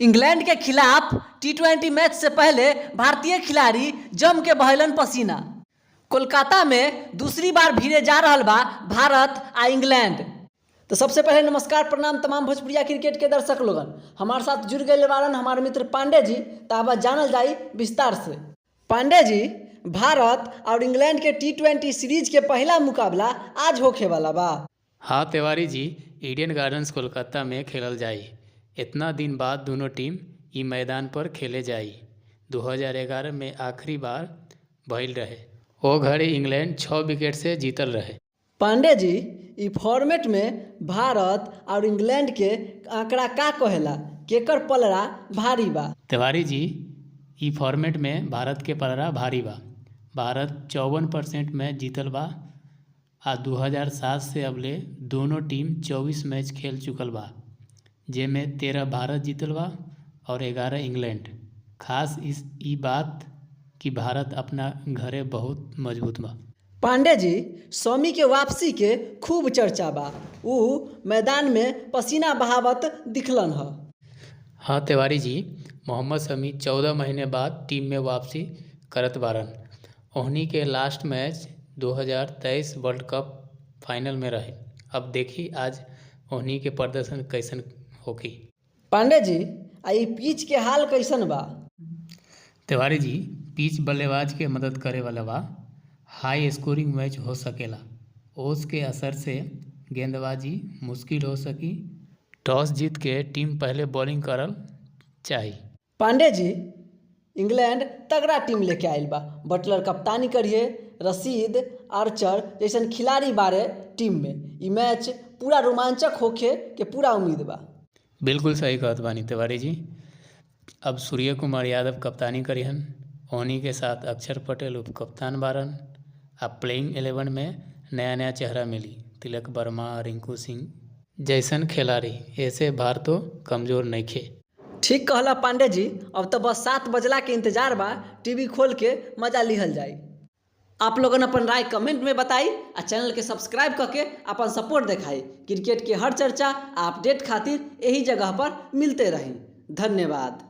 England के खिलाफ T20 match से पहले भारतीय खिलाड़ी जम के बहैलन पसीना। कोलकाता में दूसरी बार भिड़े जा रहल बा भारत आ इंग्लैंड। तो सबसे पहले नमस्कार, प्रणाम तमाम भोजपुरिया क्रिकेट के दर्शक लोगन। हमारे साथ जुड़ गए बारन हमारे मित्र पांडे जी, तो अब जानल जाई विस्तार से। पांडे जी, भारत और इंग्लैंड के टी-20 सीरीज के पहला मुकाबला आज होखे वाला बा। हाँ तिवारी जी, ईडन गार्डन्स कोलकाता में खेलल जाई। इतना दिन बाद दोनों टीम ई मैदान पर खेले जाई। 2011 में आखिरी बार भइल रहे। ओ घड़ी इंग्लैंड 6 विकेट से जीतल रहे। पांडे जी, ई फॉर्मेट में भारत और इंग्लैंड के आंकड़ा का कहेला, केकर पलड़ा भारी बा? तिवारी जी, ई फॉर्मेट में भारत के पलड़ा भारी बा। भारत 54% मैच जीतल बा आ 2007 से अबले दोनों टीम 24 मैच खेल चुकल बा, जेमे 13 भारत जीतल बा और 11 इंग्लैंड। खास इस ई बात कि भारत अपना घरे बहुत मजबूत बा। पांडे जी, शमी के वापसी के खूब चर्चा बा। ऊ मैदान में पसीना बहावत दिखलन ह। हाँ तिवारी जी, मोहम्मद शमी 14 महीने बाद टीम में वापसी करत बारन। ओहनी के last match 2023 world cup final में रहे। अब देखी आज ओहनी के प्रदर्शन कैसन होखी। पांडे जी, आ ई पिच के हाल कैसन बा? तिवारी जी, पिच बल्लेबाज के मदद करे वाला बा। हाई स्कोरिंग मैच हो सकेला। ओस के असर से गेंदबाजी मुश्किल हो सकी। टॉस जीत के टीम पहले बॉलिंग करल चाही। पांडे जी, इंग्लैंड तगड़ा टीम लेके आइल बा। बटलर कप्तानी करिए, रशीद, आर्चर जैसन खिलाड़ी बारे टीम में। ई मैच पूरा रोमांचक होखे के पूरा उम्मीद बा। बिल्कुल सही कहत बानी तिवारी जी। अब सूर्य कुमार यादव कप्तानी करिहन। ओहनी के साथ अक्षर पटेल उपकप्तान बारन। आ प्लेइंग 11 में नया नया चेहरा मिली, तिलक वर्मा, रिंकू सिंह जैसन खिलाड़ी। ऐसे भारतो कमजोर नइखे। ठीक कहला पांडे जी, अब तो बस 7 बजला के इंतजार बा, टीवी खोल के मजा लिहल जाई। आप लोगन अपन राय कमेंट में बताई आ चैनल के सब्सक्राइब करके अपन सपोर्ट दिखाई। क्रिकेट के हर चर्चा आ अपडेट खातिर यही जगह पर मिलते रही। धन्यवाद।